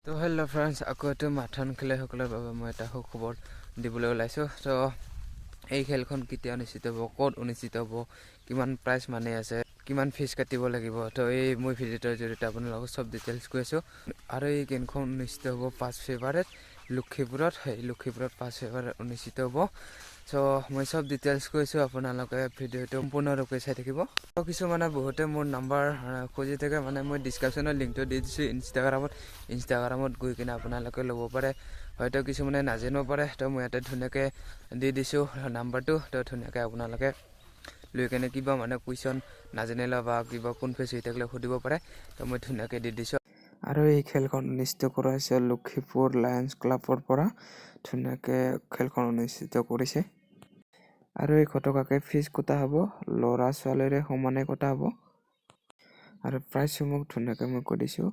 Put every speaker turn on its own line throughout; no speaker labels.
তো hello' friends, আকৌ এইটো মাৰাথন খেলুৱৈসকলৰ বাবে মই এটা সুখবৰ দিবলৈ ওলাইছোঁ। তো এই খেলখন কেতিয়া অনুষ্ঠিত হ'ব, ক'ত অনুষ্ঠিত হ'ব, কিমান প্ৰাইজ মানি আছে, কিমান ফিজ কাটিব লাগিব, তো এই মই ভিডিঅ'টোৰ জৰিয়তে আপোনালোকক চব ডিটেইলছ কৈ আছোঁ। আৰু এই গেমখন অনুষ্ঠিত হ'ব 5 ফেব্ৰুৱাৰীত লক্ষীপুৰত। সেই লক্ষীপুৰত 5 ফেব্ৰুৱাৰীত অনুষ্ঠিত হ'ব। চ' মই চব ডিটেইলছ কৈছোঁ, আপোনালোকে ভিডিঅ'টো সম্পূৰ্ণৰূপে চাই থাকিব। আৰু কিছুমানে বহুতে মোৰ নাম্বাৰ খুজি থাকে, মানে মই ডিছক্ৰিপশ্যনত লিংকটো দি দিছোঁ ইনষ্টাগ্ৰামত। ইনষ্টাগ্ৰামত গৈ কিনে আপোনালোকে ল'ব পাৰে। হয়তো কিছুমানে নাজানিব পাৰে, তো মই ইয়াতে ধুনীয়াকৈ দি দিছোঁ নাম্বাৰটো। তো ধুনীয়াকৈ আপোনালোকে লৈ কেনে কিবা মানে কুৱেশ্যন নাজানিলে বা কিবা কনফিউজ হৈ থাকিলে সুধিব পাৰে। তো মই ধুনীয়াকৈ দি দিছোঁ।
আৰু এই খেলখন অনুষ্ঠিত কৰাইছে লক্ষীপুৰ লায়ন্স ক্লাবৰ পৰা। ধুনীয়াকৈ খেলখন অনুষ্ঠিত কৰিছে। আৰু 100 টকাকৈ ফিজ কটা হ'ব, ল'ৰা ছোৱালীৰে সমানে কটা হ'ব। আৰু প্ৰাইজসমূহ ধুনীয়াকৈ মই কৈ দিছোঁ।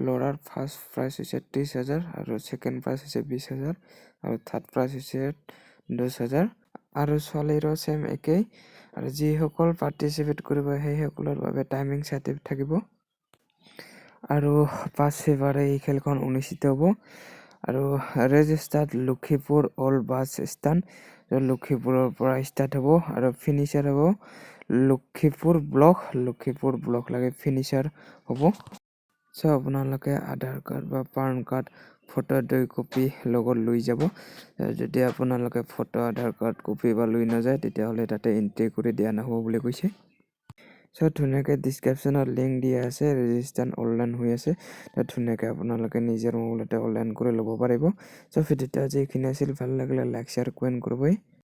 ল'ৰাৰ ফাৰ্ষ্ট প্ৰাইজ হৈছে 30,000 আৰু ছেকেণ্ড প্ৰাইজ হৈছে 20,000 আৰু থাৰ্ড প্ৰাইজ হৈছে 10,000 আৰু ছোৱালীৰো ছেম একেই। আৰু যিসকল পাৰ্টিচিপেট কৰিব, সেইসকলৰ বাবে টাইমিং চাৰ্টিফিকেট থাকিব। আৰু 5 ফেব্ৰুৱাৰী এই খেলখন অনুষ্ঠিত হ'ব আৰু registered Lakhipur old bus stand, লক্ষীপুৰৰ পৰা ষ্টাৰ্ট হ'ব আৰু ফিনিচাৰ হ'ব লক্ষীপুৰ ব্লক। লক্ষীপুৰ ব্লক লাগে ফিনিচাৰ হ'ব। চ' আপোনালোকে আধাৰ কাৰ্ড বা পান কাৰ্ড ফটো দুই কপি লগত লৈ যাব। যদি আপোনালোকে ফটো, আধাৰ কাৰ্ড কপি বা লৈ নাযায়, তেতিয়াহ'লে তাতে এণ্ট্ৰি কৰি দিয়া নহ'ব বুলি কৈছে। চ' ধুনীয়াকৈ ডিছক্ৰিপশ্যনত লিংক দিয়া আছে, ৰেজিষ্টাৰ অনলাইন হৈ আছে। তাত ধুনীয়াকৈ আপোনালোকে নিজৰ মোবাইলতে অনলাইন কৰি ল'ব পাৰিব। চ' ভিডিঅ'টো আজি এইখিনি আছিল। ভাল লাগিলে লাইক, শ্বেয়াৰ, কমেণ্ট কৰিবই।